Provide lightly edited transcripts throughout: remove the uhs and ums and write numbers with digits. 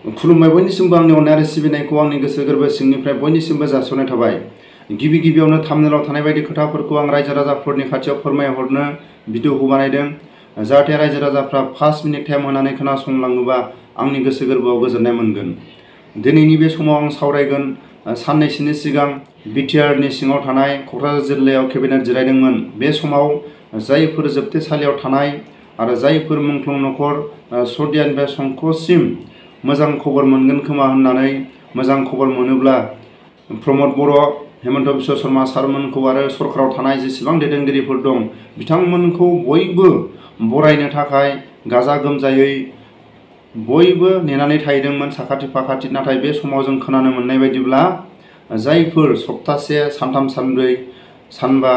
खुलुमबाय बयनिसिमबो आंनि अननाय आरो सिबिनायखौ आंनि गोसो गोरबो सिंनिफ्राय बयनिसिमबो जासिहरनाय थाबाय। गिबियावनो थाम्बनेलाव थानाय बायदि खोथाफोरखौ आं रायजो राजाफोरनि खाथियाव फोरमायहरनो भिडिअखौ बानायदों, जाहाथे रायजो राजाफ्रा 5 मिनिट टाइम होनानै खोनासंलाङोबा आंनि गोसो गोरबोआव गोजोननाय मोनगोन। दिनैनि बे समाव आं सावरायगोन साननैसोनि सिगां बिटिआरनि सिङाव थानाय क'क्राझार जिल्लायाव केबिनेट जिरायदोंमोन। बे समाव जायफोर जोबथेसालियाव थानाय आरो जायफोर मुंख्लं नखर सर्दियानिफ्राय संकससिम मोजां खबर मोनगोन खोमा होननानै मोजां खबर मोनोब्ला प्रमद बर', हेमन्त बिश्व शर्मा सारमोनखौ आरो सरकाराव थानाय जेसेबां दैदेनगिरिफोर दं बिथांमोनखौ बयबो बरायनो थाखाय गाजा गोमजायै बयबो नेनानै थाहैदोंमोन साखाथि फाखाथि। नाथाय बे समाव जों खोनानो मोननाय बायदिब्ला जायफोर सप्तासे, सानथाम, सानब्रै, सानबा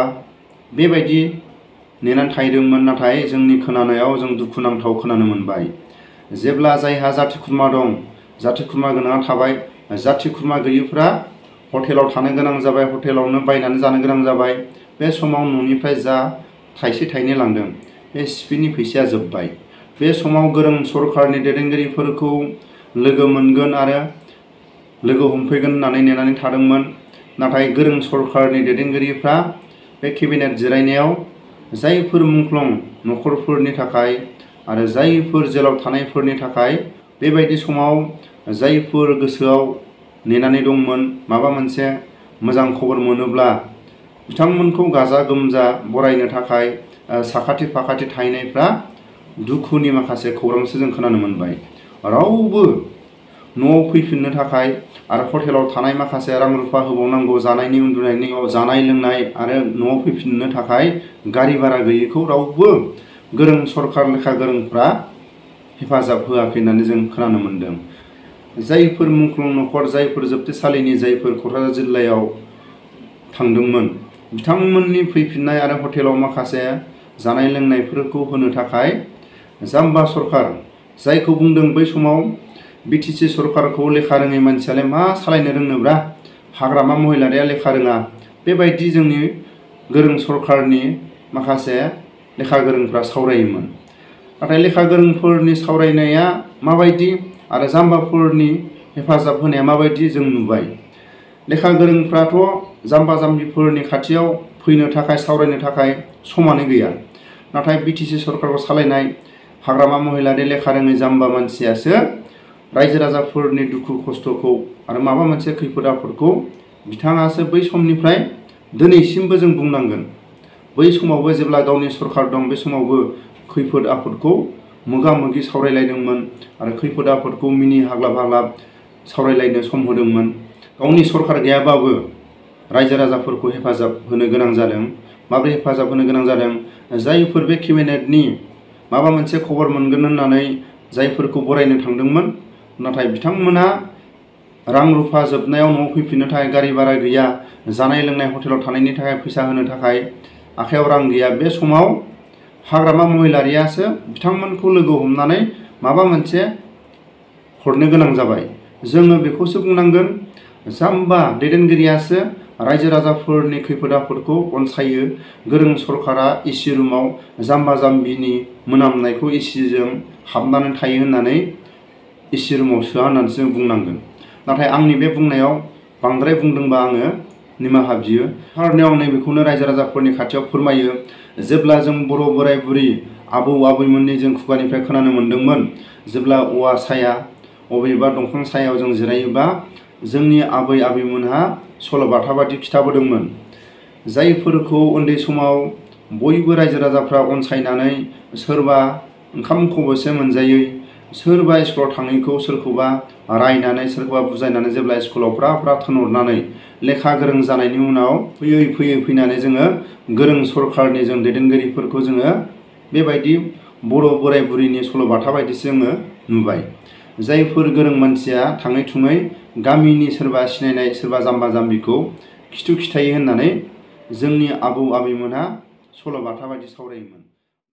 बेबायदि नेनानै थाहैदोंमोन, नाथाय जोंनि खोनानायाव जों दुखुनांथाव खोनानो मोनबाय। जेब्ला जायहा जाथि खुरमा दं, जाथि खुरमा गोनाङा थाबाय, जाथि खुरमा गैयिफ्रा हटेलाव थानो गोनां जाबाय, हटेलावनो बायनानै जानो गोनां जाबाय। बे समाव न'निफ्राय जा थाइसे थाइनै लांदों बे सिपिनि फैसाया जोबबाय। बे समाव गोरों सरकारनि दैदेनगिरिफोरखौ लोगो मोनगोन आरो लोगो हमफैगोन होननानै नेनानै थादोंमोन। नाथाय गोरों सरकारनि दैदेनगिरिफ्रा बे केबिनेट जिरायनायाव जायफोर मुंख्लं नखरफोरनि थाखाय आरो जायफोर जेलाव थानायफोरनि थाखाय बेबायदि समाव जायफोर गोसोआव नेनानै दंमोन माबा मोनसे मोजां खबर मोनोब्ला बिथांमोनखौ गाजा गोमजा बरायनो थाखाय साखाथि फाखाथि थाहैनायफ्रा दुखुनि माखासे खौरांसो जों खोनानो मोनबाय। रावबो न'आव फैफिननो थाखाय आरो हटेलाव थानाय माखासे रां रुफा होबावनांगौ, जानायनि उन्दुनायनि, जानाय लोंनाय आरो न'आव फैफिननो थाखाय गारि भारा गैयैखौ रावबो गोरों सरकार लेखा गोरोंफ्रा हेफाजाब होआखै होननानै जों खोनानो मोनदों। जायफोर मुंख्लं नखर, जायफोर जोबथेसालिनि जायफोर क'क्राझार जिल्लायाव थांदोंमोन बिथांमोननि फैफिननाय आरो हटेलाव माखासे जानाय लोंनायफोरखौ होनो थाखाय जाम्बा सरकार जायखौ बुंदों बै समाव बिटिसि सरकारखौ लेखा रोङै मानसियालाय मा सालायनो रोंनोब्रा, हाग्रामा महिलारिया लेखा रोङा, बेबायदि जोंनि गोरों सरकारनि माखासे लेखा गोरोंफ्रा सावरायोमोन। नाथाय लेखा गोरोंफोरनि सावरायनाया माबायदि आरो जाम्बाफोरनि हेफाजाब होनाया माबायदि जों नुबाय। लेखा गोरोंफ्राथ' जाम्बा जाम्बिफोरनि खाथियाव फैनो थाखाय सावरायनो थाखाय समानो गैया। नाथाय बिटिसि सरकारखौ सालायनाय हाग्रामा महिलारि लेखा रोङै जाम्बा मानसियासो रायजो राजाफोरनि दुखु खस्थ'खौ आरो माबा मोनसे खैफोद आफोदखौ बिथाङासो बै समनिफ्राय दिनैसिमबो जों बुंनांगोन। बै समावबो जेब्ला गावनि सरकार दं बे समावबो खैफोद आफोदखौ मोगा मोगि सावरायलायदोंमोन आरो खैफोद आफोदखौ मिनि हाग्लाब हाग्लाब सावरायलायनो सम होदोंमोन। गावनि सरकार गैयाबाबो रायजो राजाफोरखौ हेफाजाब होनो गोनां जादों। माबोरै हेफाजाब होनो गोनां जादों? जायफोर बे केबिनेटनि माबा मोनसे खबर मोनगोन होननानै जायफोरखौ बरायनो थांदोंमोन, नाथाय बिथांमोना रां रुफा जोबनायाव न'आव फैफिननो थाखाय गारि भारा गैया, जानाय लोंनाय हटेलाव थानायनि थाखाय फैसा होनो थाखाय आखायाव रां गैया। बे समाव हाग्रामा महिलारियासो बिथांमोनखौ लोगो हमनानै माबा मोनसे हरनो गोनां जाबाय। जोङो बेखौसो बुंनांगोन, जाम्बा दैदेनगिरियासो रायजो राजाफोरनि खैफोद आफोदखौ अनसायो। गोरों सरकारा एसि रुमाव जाम्बा जाम्बिनि मोनामनायखौ एसिजों हाबनानै थायो होननानै एसि रुमाव सोआ होननानैसो जों बुंनांगोन। नाथाय आंनि बे बुंनायाव बांद्राय बुंदोंबा आङो निमाहा बियो। खारनायाव आं नैबेखौनो रायजो राजाफोरनि खाथियाव फोरमायो। जेब्ला जों बर' बोराय बुरि आबौ आबैमोननि जों खुगानिफ्राय खोनानो मोन्दोंमोन, जेब्ला औवा साया अबेबा दंफां सायाव जों जिरायोबा जोंनि आबै आबैमोनहा सल'बाथा बादि खिथाबोदोंमोन। जायफोरखौ उन्दै समाव बयबो रायजो राजाफ्रा अनसायनानै सोरबा ओंखाम खबसे मोनजायै, सोरबा स्कुलाव थाङैखौ सोरखौबा रायनानै सोरखौबा बुजायनानै जेब्ला स्कुलाव फ्रा फ्रा थिनहरनानै लेखा गोरों जानायनि उनाव फैयै फैनानै जोङो गोरों सरकारनि जों दैदेनगिरिफोरखौ जोङो बेबायदि बर' बोराय बुरिनि सल'बाथा बायदिसो जोङो नुबाय। जायफोर गोरों मानसिया थाङै थुङै गामिनि सोरबा सिनायनाय सोरबा जाम्बा जाम्बिखौ खिथु खिथायो होननानै जोंनि आबौ आबैमोनहा सल'बाथा बायदि सावरायोमोन।